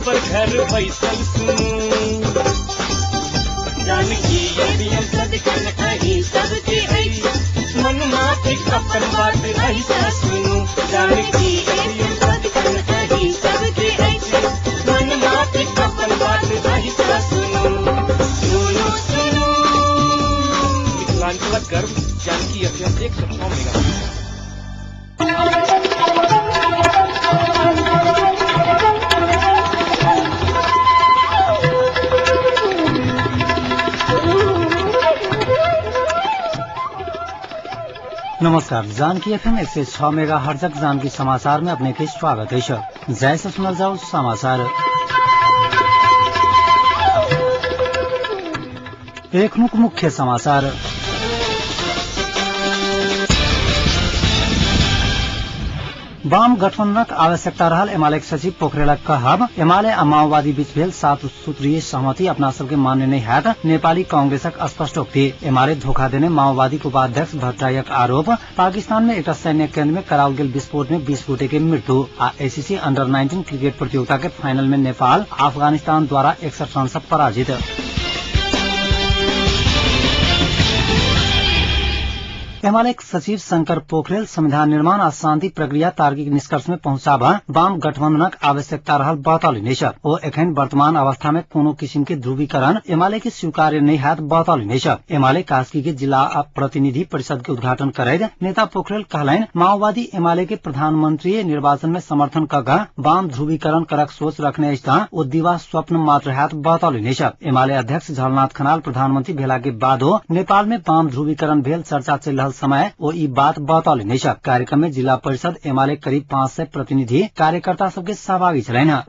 खबर घर बैसल सुनू। जानकी एफएम सदिखन अहीं सबके अछि, मनमाफिक अपन बात अहीं सँ सुनू। जानकी एफएम सदिखन अहीं सबके अछि, मनमाफिक अपन बात अहीं सँ सुनू। सुनू सुनू मिथिलांचलक गर्व जानकी एफएम 106 मेगा। नमस्कार, जानकी एफएम 106 मेगा हर्जक जानकी समाचार में अपने के स्वागत है। जय से सुनल जाओ समाचार। एखनुक मुख्य समाचार। वाम गठबन्धनक आवश्यकता रहल एमाले सचिव पोखरेलक कहब। एमाले आ माओवादी बीच भेल 7 सूत्रीय सहमति अपना सबके मान्य नहि हैत, नेपाली कांग्रेसक स्पष्टोक्ति। एमाले धोखा देने माओवादीक उपाध्यक्ष भट्टराईक आरोप। पाकिस्तान में एकटा सैन्य केन्द्र में कराओल गेल विस्फोट में 20 गोटे के मृत्यु। आ एसीसी अंडर 19 क्रिकेट प्रतियोगिता के फाइनल में नेपाल अफगानिस्तान द्वारा 61 रन से पराजित। एमाले सचिव शंकर पोखरेल संविधान निर्माण आ शांति प्रक्रिया तार्किक निष्कर्ष में पहुंचाब वाम गठबंधनक आवश्यकता रहल बतौलनि अछि। ओ एखन वर्तमान अवस्था में कोनो किसिम के ध्रुवीकरण एमाले के स्वीकार्य नहि हैत बतौलनि अछि। एमाले कास्की के जिला प्रतिनिधि परिषद के उद्घाटन करैत नेता पोखरेल कहलनि, माओवादी एमाले के प्रधानमंत्री निर्वाचन में समर्थन क कऽ वाम ध्रुवीकरण करक सोच रखने अछि त ओ दिवा स्वप्न मात्र हैत बतौलनि अछि। एमाले अध्यक्ष झलनाथ खनाल प्रधानमंत्री भेला के बादो नेपाल में वाम ध्रुवीकरण भेल चर्चा चलि रहल समय ओ ई बात बतौलनि अछि। कार्यक्रम में जिला परिषद एमाले करीब 500 प्रतिनिधि कार्यकर्ता सबके सहभागी छलनि।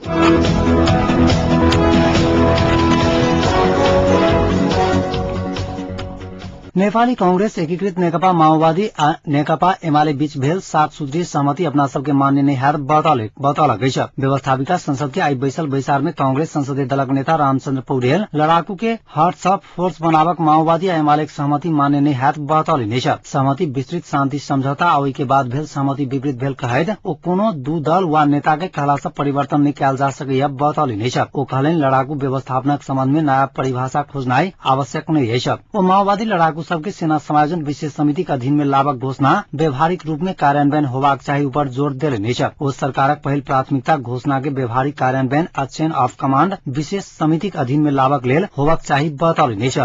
नेपाली कांग्रेस एकीकृत नेकपा माओवादी आ नेकपा एमाले बीच भेल 7 सूत्रीय सहमति अपना सबके मान्य नहि हैत बतौलक अछि। व्यवस्थापिका संसद के आई बैसल बैसार में कांग्रेस संसदीय दलक नेता रामचंद्र पौडेल लड़ाकू के हट सँ फोर्स बनाबक माओवादी आ एमाले सहमति मान्य नहि हैत बतौलनि अछि। सहमति विस्तृत शांति समझौता आ ओहि के बाद भेल सहमति विपरीत भेल कहैत ओ कोनो दू दल वा नेता के कहला सँ परिवर्तन नहि कयल जा सकैया बतौलनि अछि। ओ कहलनि, लड़ाकू व्यवस्थापनक संबंध में नया परिभाषा खोजनाइ आवश्यक नहि अछि। ओ माओवादी लड़ाकू सबके सेना समायोजन विशेष समितिक अधीन में लाबक घोषणा व्यवहारिक रूप में कार्यान्वयन होबाक चाही ऊपर जोर देलनि अछि। ओ सरकारक पहिल प्राथमिकता घोषणा के व्यवहारिक कार्यान्वयन आ चेन ऑफ कमांड विशेष समितिक अधीन में लाबक लेल होबाक चाही बतौलनि अछि।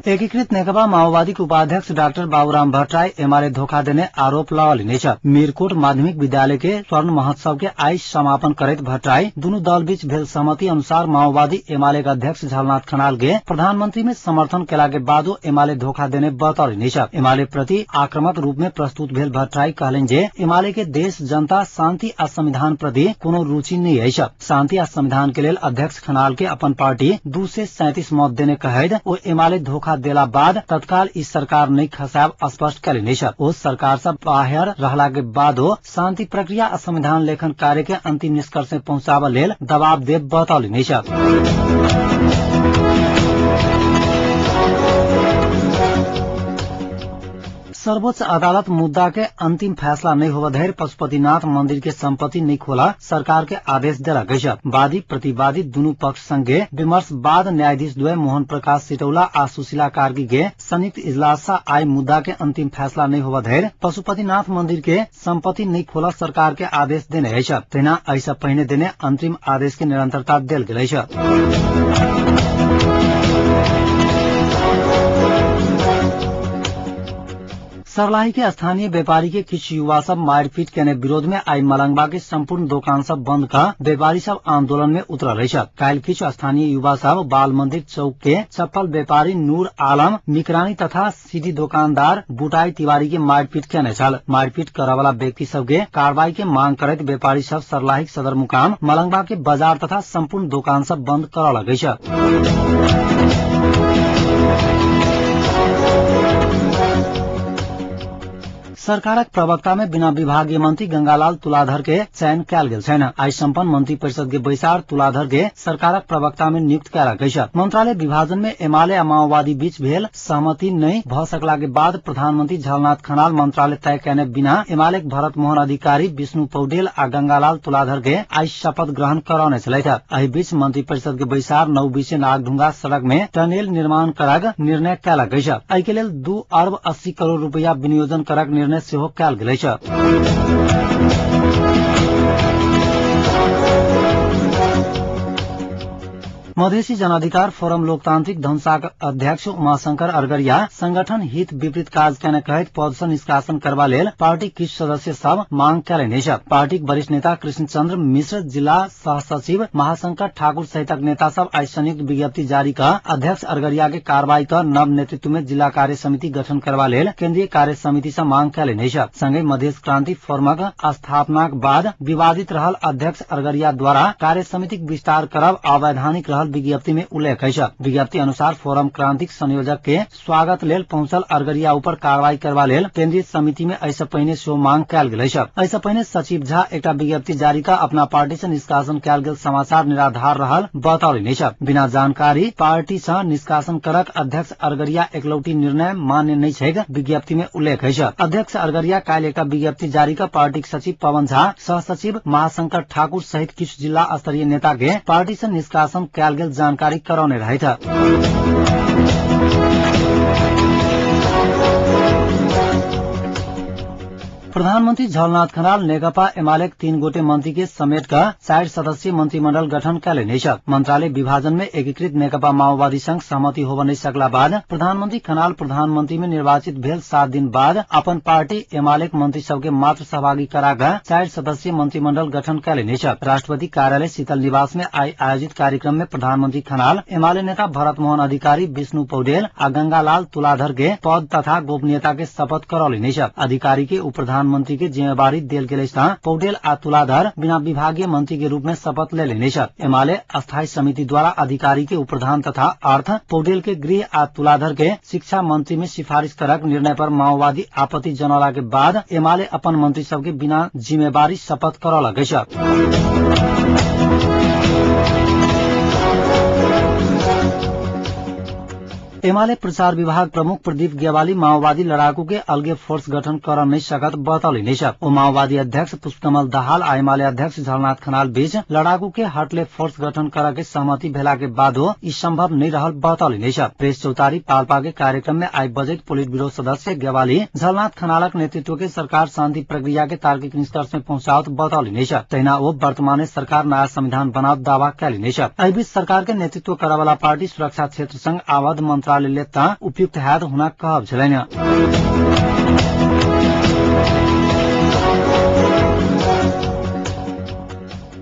एकीकृत नेकपा माओवादीक उपाध्यक्ष डाक्टर बाबूराम भट्टराई एमाले धोखा देने आरोप लगौलनि अछि। मीरकोट माध्यमिक विद्यालय के स्वर्ण महोत्सव के आई समापन करैत भट्टराई दुनू दल बीच भेल सहमति अनुसार माओवादी एमाले के अध्यक्ष झलनाथ खनाल के प्रधानमंत्री में समर्थन केला के बादो एमाले धोखा देने बतौलनि अछि। एमाले प्रति आक्रामक रूप में प्रस्तुत भेल भट्टराई कहलनि जे एमाले के देश, जनता, शांति आ संविधान प्रति कोनो रुचि नहि अछि। शांति आ संविधान के लेल अध्यक्ष खनाल के अपन पार्टी 237 मत देने कहैत ओ एमाले धोखा देला बाद तत्काल ई सरकार नहि खसायब स्पष्ट कयलनि अछि। ओ सरकार सँ बाहर रहला के बादो शांति प्रक्रिया आ संविधान लेखन कार्य के अंतिम निष्कर्ष में पहुंचाबऽ लेल दबाव देब बतौलनि अछि। सर्वोच्च अदालत मुद्दा के अंतिम फैसला नहीं होबऽ धरि पशुपतिनाथ मंदिर के संपत्ति नहीं खोला सरकार के आदेश देलक अछि। वादी प्रतिवादी दुनू पक्ष संगे विमर्श बाद न्यायाधीश द्वय मोहन प्रकाश सिटौला आ सुशीला कार्की के संयुक्त इजलास सँ आई मुद्दा के अंतिम फैसला नहीं होबऽ धरि पशुपतिनाथ मंदिर के संपत्ति नहीं खोला सरकार के आदेश देने अछि। तहिना एहि सँ पहिने देने अंतरिम आदेश के निरंतरता देल गेल अछि। सर्लाही के स्थानीय व्यापारी के किछु युवा सब मारिपीट केने विरोध में आई मलंगवा के संपूर्ण दोकान सब बंद क व्यापारी सब आंदोलन में उतरल अछि। काल्हि किछु स्थानीय युवा सब बाल मंदिर चौक के चप्पल व्यापारी नूर आलम मिकरानी तथा सीडी दोकानदार बुटाई तिवारी के मारिपीट केने छल। मारिपीट करऽ वाला व्यक्ति सब के कार्रवाई के मांग करैत व्यापारी सब सर्लाही सदर मुकाम मलंगवा के बाजार तथा संपूर्ण दोकान सब बंद करऽ अछि। सरकारक प्रवक्ता में बिना विभागीय मंत्री गंगालाल तुलाधर के चयन कयल गेल छैन। आइ सम्पन्न मंत्री परिषद के बैसार तुलाधर के सरकारक प्रवक्ता में नियुक्त कयल अछि। मंत्रालय विभाजन में एमाले आ माओवादी बीच भेल सहमति नहि भ सकला के बाद प्रधानमंत्री झलनाथ खनाल मंत्रालय तय कयने बिना एमाले भरत मोहन अधिकारी, विष्णु पौडेल आ गंगालाल तुलाधर के आइ शपथ ग्रहण करौने छलथि। एहि बीच मंत्री परिषद के बैसार 9 बीचे नागढुंगा सड़क में टनेल निर्माण करक निर्णय कयलक अछि। एहि के लेल 2 अरब 80 करोड़ रुपया विनियोजन करक निर्णय सेहो कयल गेल अछि। मधेसी जनाधिकार फोरम लोकतांत्रिक धनुषाक अध्यक्ष उमाशंकर अरगरिया संगठन हित विपरीत काज केने कहैत पद सँ निष्कासन करबा लेल पार्टी किछु सदस्य सब मांग कयलनि अछि। पार्टीक वरिष्ठ नेता कृष्णचंद्र मिश्र, जिला सह सचिव महाशंकर ठाकुर सहितक नेता सब आइ संयुक्त विज्ञप्ति जारी क अध्यक्ष अरगरिया के कार्रवाई क नव नेतृत्व में जिला कार्य समिति गठन करबा लेल केंद्रीय कार्य समिति सँ मांग कयलनि अछि। संगहि मधेश क्रांति फोरमक स्थापनाक बाद विवादित रहल अध्यक्ष अरगरिया द्वारा कार्य समितिक विस्तार करब अवैधानिक रहल विज्ञप्ति में उल्लेख अछि। विज्ञप्ति अनुसार फोरम क्रांतिक संयोजक के स्वागत लेल पहुंचल अरगरिया ऊपर कार्रवाई करबा लेल केंद्रीय समिति में एहिसँ पहिने सेहो मांग कयल गेल अछि। एहिसँ पहिने सचिव झा एकटा विज्ञप्ति जारी क अपना पार्टी सँ निष्कासन कयल गेल समाचार निराधार रहल बतौलनि अछि। बिना जानकारी पार्टी सँ निष्कासन करक अध्यक्ष अरगरिया एकलौटी निर्णय मान्य नहि छैक, विज्ञप्ति में उल्लेख अछि। अध्यक्ष अरगरिया काल्हि एकटा विज्ञप्ति जारी क पार्टीक सचिव पवन झा, सहसचिव महाशंकर ठाकुर सहित किछु जिला स्तरीय नेता के पार्टी सँ निष्कासन कयल गेल जानकारी करौने रहथि। प्रधानमंत्री झलनाथ खनाल नेकपा एमालेक 3 गोटे मंत्री के समेट क 4 सदस्यीय मंत्रिमंडल गठन कयलनि अछि। मंत्रालय विभाजन में एकीकृत नेकपा माओवादी संग सहमति होब नहि सकला बाद प्रधानमंत्री खनाल प्रधानमंत्री में निर्वाचित भेल 7 दिन बाद अपन पार्टी एमालेक मंत्री सबके मात्र सहभागी करा क 4 सदस्यीय मंत्रिमंडल गठन कयलनि अछि। राष्ट्रपति कार्यालय शीतल निवास में आइ आयोजित कार्यक्रम में प्रधानमंत्री खनाल एमाले नेता भरत मोहन अधिकारी, विष्णु पौडेल आ गंगालाल तुलाधर के पद तथा गोपनीयता के शपथ करौलनि अछि। अधिकारी के उप प्रधानमंत्री के जिम्मेवारी देल गेल अछि त पौडेल आ तुलाधर बिना विभागीय मंत्री के रूप में शपथ लेलनि अछि। एमाले अस्थायी समिति द्वारा अधिकारी के उप प्रधान तथा अर्थ, पौडेल के गृह आ तुलाधर के शिक्षा मंत्री में सिफारिश करक निर्णय पर माओवादी आपत्ति जनौला के बाद एमाले अपन मंत्री सबके बिना जिम्मेवारी शपथ करौलक अछि। एमाले प्रचार विभाग प्रमुख प्रदीप गेवाली माओवादी लड़ाकू के अलगे फोर्स गठन कर नहीं सकत बतौलनि अछि। ओ माओवादी अध्यक्ष पुष्पकमल दाहाल आ एमाले अध्यक्ष झलनाथ खनाल बीच लड़ाकू के हटले फोर्स गठन कर के सहमति भेला के बादो ई संभव नहीं रहल बतौलनि अछि। प्रेस चौतारी पाल्पा के कार्यक्रम में आइ बजैत पोलिट ब्यूरो सदस्य गेवाली झलनाथ खनालक नेतृत्व के सरकार शांति प्रक्रिया के तार्किक निष्कर्ष में पहुंचाओत बतौलनि अछि। तहिना ओ वर्तमान सरकार नया संविधान बनाओत दावा कयलनि अछि। एहि बीच सरकार के नेतृत्व करऽ वाला पार्टी सुरक्षा क्षेत्र संग आबद्ध मंत्रालय लेत त उपयुक्त हैत हुनक कहब छलनि।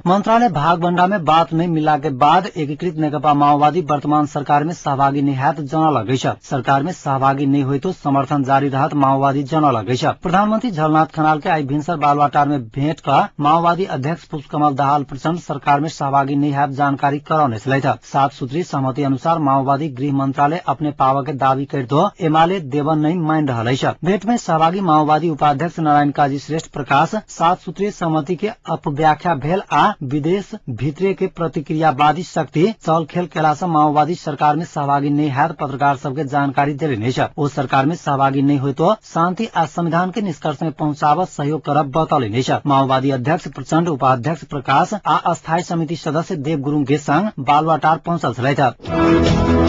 मंत्रालय भागबंडा में बात नहीं मिलला के बाद एकीकृत नेकपा माओवादी वर्तमान सरकार में सहभागी नहीं हैत जनौलक अछि। सरकार में सहभागी नहीं होई तो समर्थन जारी रहत माओवादी जनौलक अछि। प्रधानमंत्री झलनाथ खनाल के आइ भिनसर बालुवाटार में भेंट क माओवादी अध्यक्ष पुष्पकमल दाहाल प्रचण्ड सरकार में सहभागी नहीं हैत जानकारी करौने छलथि। 7 सूत्री सहमति अनुसार माओवादी गृह मंत्रालय अपने पाव के दावी करितो एमाले देवन नहीं मान रहल अछि। भेंट में सहभागी माओवादी उपाध्यक्ष नारायण काजी श्रेष्ठ प्रकाश 7 सूत्रीय सहमति के अपव्याख्या भेल आ विदेश भित्रे के प्रतिक्रियावादी शक्ति चल खेल केला सँ माओवादी सरकार में सहभागी नहीं हैत पत्रकार सबके जानकारी देलनि अछि। ओ सरकार में सहभागी नहीं होइतो शांति आ संविधान के निष्कर्ष में पहुंचाब सहयोग करब बतौलनि अछि। माओवादी अध्यक्ष प्रचण्ड, उपाध्यक्ष प्रकाश आ अस्थायी समिति सदस्य देव गुरूङ के संग बालुवाटार पहुंचल छलथि।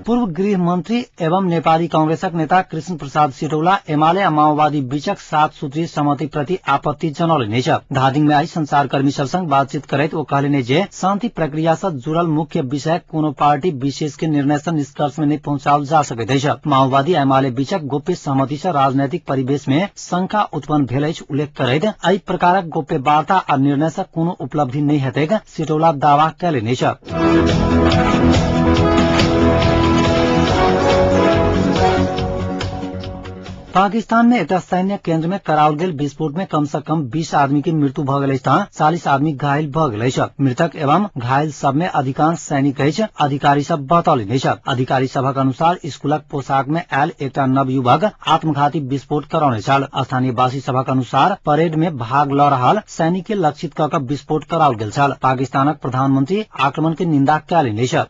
पूर्व गृह मंत्री एवं नेपाली कांग्रेसक नेता कृष्ण प्रसाद सिटौला एमाले आ माओवादी बीचक 7 सूत्रीय सहमति प्रति आपत्ति जनौलनि अछि। धादिङ में आइ संचारकर्मी सब संग बातचीत करैत ओ कहलनि जे शांति प्रक्रिया सँ जुड़ल मुख्य विषय कोनो पार्टी विशेष के निर्णय सँ निष्कर्ष में नहि पहुंचाओल जा सकैत अछि। माओवादी एमाले बीचक गोप्य सहमति सँ राजनैतिक परिवेश में शंका उत्पन्न भेल अछि उल्लेख करैत एहि प्रकारक गोप्य वार्ता आ निर्णय सँ कोनो उपलब्धि नहि हेतैक सिटौला दावा कयलनि अछि। पाकिस्तान में एकटा सैन्य केन्द्र में कराओल गेल विस्फोट में कम से कम 20 आदमी के मृत्यु भ गेल अछि, 40 आदमी घायल भ गेल अछि। मृतक एवं घायल सब में अधिकांश सैनिक अछि, अधिकारी सब बतौलनि अछि। अधिकारी सभक अनुसार स्कूलक पोशाक में आयल एकटा नवयुवक आत्मघाती विस्फोट करौने छल। स्थानीय वासी सभक अनुसार परेड में भाग ल रहल सैनिक के लक्षित क के विस्फोट कराओल गेल छल। पाकिस्तानक प्रधानमंत्री आक्रमण के निंदा कयलनि अछि।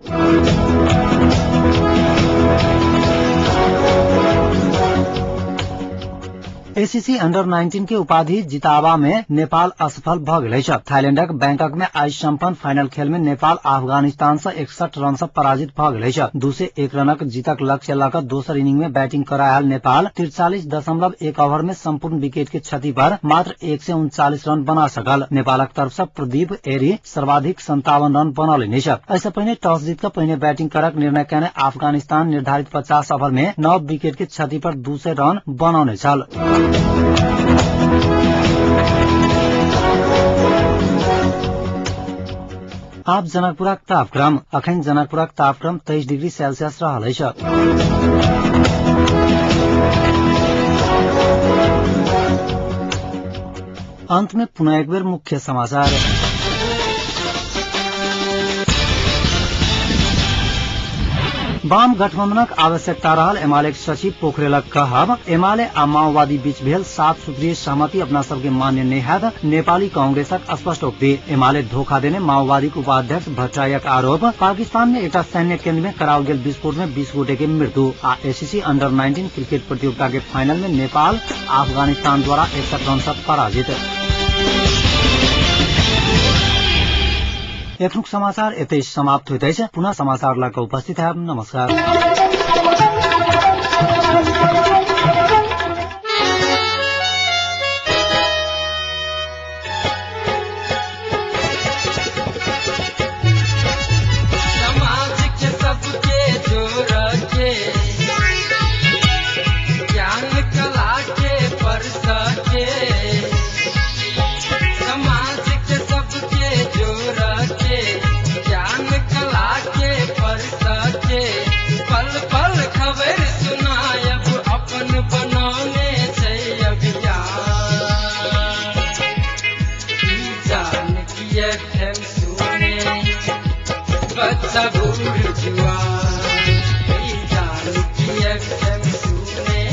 एसीसी अंडर 19 के उपाधि जितावा में नेपाल असफल भ गेल अछि। थाईलैंडक बैंकॉक में आइ सम्पन्न फाइनल खेल में नेपाल अफगानिस्तान से 61 रन से पराजित भ गेल अछि। 201 रनक जीतक लक्ष्य लऽ कऽ दोसर इनिंग में बैटिंग करायल नेपाल 43.1 ओवर में संपूर्ण विकेट के क्षति पर मात्र 139 रन बना सकल। नेपालक तरफ से प्रदीप एरी सर्वाधिक 57 रन बनौलनि अछि। एहिसँ पहिने टॉस जीत कऽ पहिने बैटिंग करक निर्णय कयने अफगानिस्तान निर्धारित 50 ओवर में 9 विकेट के क्षति पर 200 रन बनौने छल। आब जनकपुरक तापक्रम। अखन जनकपुरक तापक्रम 23 डिग्री सेल्सियस रहल अछि। अंत में पुनः एक बेर मुख्य समाचार। वाम गठबंधनक आवश्यकता रहल एमाले सचिव पोखरेलक कहब। एमाले आ माओवादी बीच भेल 7 सूत्रीय सहमति अपना सबके मान्य नहि हैत, नेपाली कांग्रेसक स्पष्टोक्ति। एमाले धोखा देने माओवादीक उपाध्यक्ष भट्टराईक आरोप। पाकिस्तान में एकटा सैन्य केन्द्र में कराओल गेल विस्फोट में 20 गोटे के मृत्यु। आ एसीसी अंडर 19 क्रिकेट प्रतियोगिता के फाइनल में नेपाल अफगानिस्तान द्वारा 61 रन से पराजित। एखनुक समाचार एतै समाप्त होइत अछि। पुनः समाचार लऽ कऽ उपस्थित हैब। नमस्कार। समाज के सबके जोड़ के ज्ञान कला के परस के, समाज के सबके जोड़ के ज्ञान कला के परस के, पल पल खबर सुनायब अपन बनौने छै अभियान। ई जानकी एफएम सुने बच्चा बूढ़ जुआन, ई जानकी एफएम सुने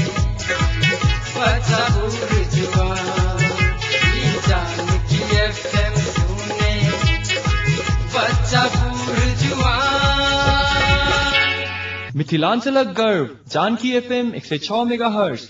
बच्चा बूढ़ जुआन, ई जानकी एफएम सुने बच्चा बूढ़ जुआन। मिथिलांचलक गर्व जानकी एफएम 106 मेगाहर्ट्ज।